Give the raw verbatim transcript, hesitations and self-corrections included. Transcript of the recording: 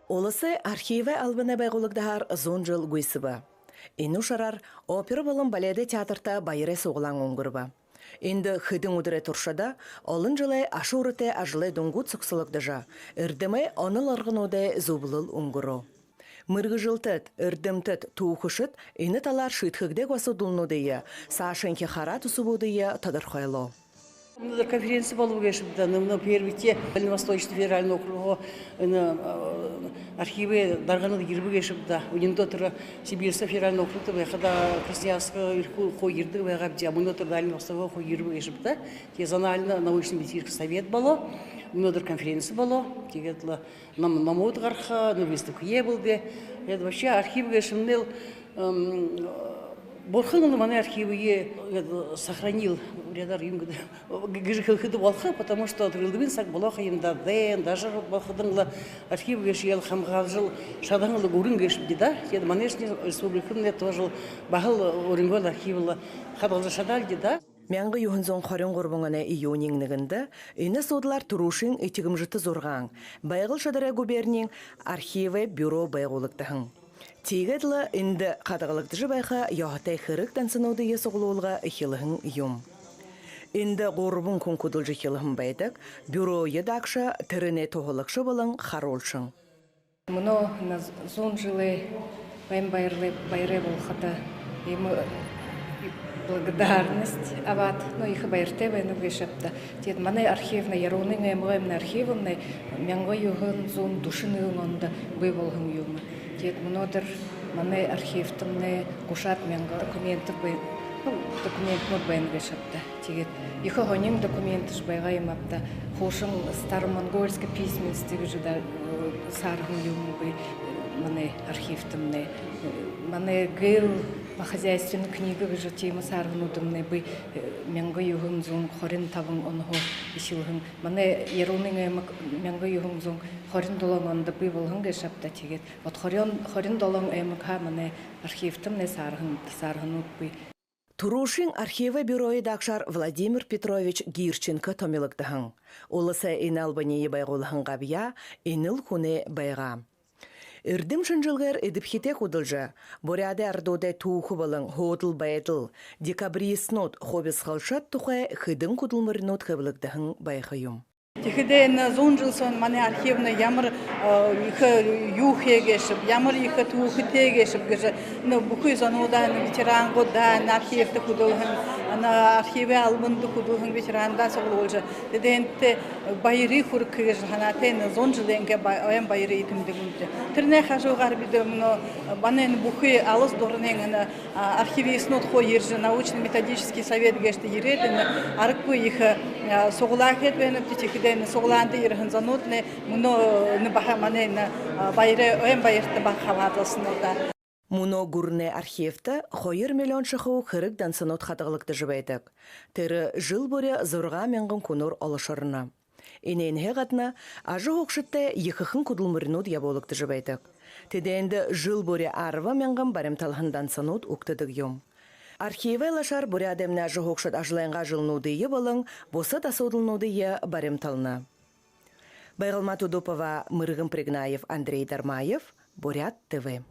Уласай архивай албанай байгуулагдаһаар зуун жэл гүйсэбэ. Энэ ушараар опера болон баледэй театрта баярай суглаан үнгэрбэ. Эндэ хэдэн үдэрэй туршада олон жэлэй аша үрэтэй ажалай дүнгүүд сугсалагдажа, эрдэмэй онол аргануудай зүблэл үнгэрөө. Мэргэжэлтэд, эрдэмтэд, түүхэшэд энэ талаар шиидхэгдээгүй асуудалнуудые, саашанхи хараа түсэбүүдые тодорхойлоо. Мүнөөдэр конференци болобо гээшэб даа, мүнөө первый-те Дальневосточный федеральный округһоо энэ, э, архивай дарганууд ерэбэ гээшэб даа. Үнэн даа, тэрэ Сибирьсэ федеральный округта байхада Красноярскһоо, Иркутскһоо ерэдэг байгаабди, а мүнөөдэр Дальний Востокһоо ерэбэ гээшэб даа. Тиигээд зональна научно-методический совет болоо, мүнөөдэр конференци болоо. Тиигээд лэ ном-, номууд гараха, ну, выставка ябуулдаг. Тиигээд вообще архив гээшэмнай лэ, эм, бурхан лэ манай архивые, э, сохранил, буряадаар юун гэдэг, гэжэ хэлэхэдэ болохо, потому что тэрэ элдэбын саг болохо юм даа, дайн, даже вот болоходонь лэ архив гээшые лэ хамгаалжал шадаһан лэ гүрэн гээшэбди даа. Тиигээд манайшни республикамнай тоже лэ баһал өөрынгөө лэ архив лэ хадагалжа шадаалди даа. Мянга юһэн зуун хорин гурбан оной июниин нэгэндэ энэ асуудалаар түрүүшын этигэмжэтэ зургаан Байгал шадарай губерниин архивай бюро байгуулагдаһан. Тиигээд лэ эндэ хадагалагдажа байха ёһотой хэрэг дансануудые суглуулга эхилһэн юм. Эндэ гурбан хүн хүдэлжэ эхилһэн байдаг: бюрое даагша, тэрэнэй туһалагша болон харуулшан. Мүнөө энэ зуун жэлэй баян баярай, баярай болоходо иимэ благодарность абаад, ну, ехэ баяртай байнаб гээшэб даа. Тиигээд манай архивнай, Яруунын аймагаймнай архивнай мянга юһэн зуун дүшэн нэгэн ондо бии болоһон юм. Тиигээд мүнөөдэр манай архивтамнай гушаад мянга документов бай-, ну, документнууд байна гээшэб даа. Тиигээд ехэ һонин документшье байгаа юм ааб даа. Хуушан старомонгольская письменность гэжэ даа, э, саарһан юм бии, э, манай архивтамнай. Э, манай гэл ба хозяйственная книга гэжэ тиимэ саарһануудмнай бии, э, мянга юһэн зуун хорин табан онһоо эхилһэн. Манай Яруунын аймаг мянга юһэн зуун хорин долоон ондо бии болоһон гээшэб даа. Тиигээд вот хорин, хорин долоон аймагһаа манай архивтамнай саарһан, саарһанууд бии. Түрүүшын архивай бюрое даагшаар Владимир Петрович Гирченко томилагдаһан. Уласай энэ албаниие байгуулһан габьяа энэл хүнэй байгаа. Эрдэм шэнжэлгээр эдэбхитэй хүдэлжэ, буряадай арадуудай түүхэ болон һүүдэл байдал, декабристнууд, хубисхалшад тухай хэдэн хүдэлмэринүүд хэблэгдэһэн байха юм. Тиихэдээ энэ зуун жэл соо манай архивнай ямар, э, ехэ юутэй гээшэб, ямар ехэ түүхэтэй гээшэб гэжэ, ну, бүхы зонуудаа, ну, ветерангуудаа, ну, архивта хүдэлһэн, ну, архивай албанда хүдэлһэн ветерандаа суглуулжа, тэдээндэ баярые хүргэхэ гэжэ һанаатай энэ зуун жэлэйнгээ ба-, ойн баярые тэмдэглэнэбди. Тэрэнэй хажуугаар бидэ мүнөө, э, манай энэ бүхы Алас Дурнын энэ а, архивистнууд хуу ерэжэ, научно-методический совет гээшэдэ ерээд, энэ аргагүй ехэ, а, суглаа хээд байнабди. Тиихэдээ энэ суглаанда ерэһэн зонууднай мүнөө энэ баһа манай энэ, а, баярай, ойн баярта баһа хабаадалсанууд даа. Мүнөө гүрэнэй архивта хоёр миллион шахуу хэрэг дансанууд хадагалагдажа байдаг. Тэрэ жэл бүри зургаан мянган хүнөөр олошорно. Энээнһээ гадна ажаһуугшадтай ехэхэн хүдэлмэринүүд ябуулагдажа байдаг. Тэдээндэ жэл бүри арбан мянган баримталһан дансанууд үгтэдэг юм. Архивай лашаар Буряадаймнай ажаһуугшад ажалайнгаа жэлнүүдые болон бусад асуудалнуудые баримтална. Байгалма Тудупова, Мэргэн Пригнаев, Андрей Дармаев, Буряад ТВ.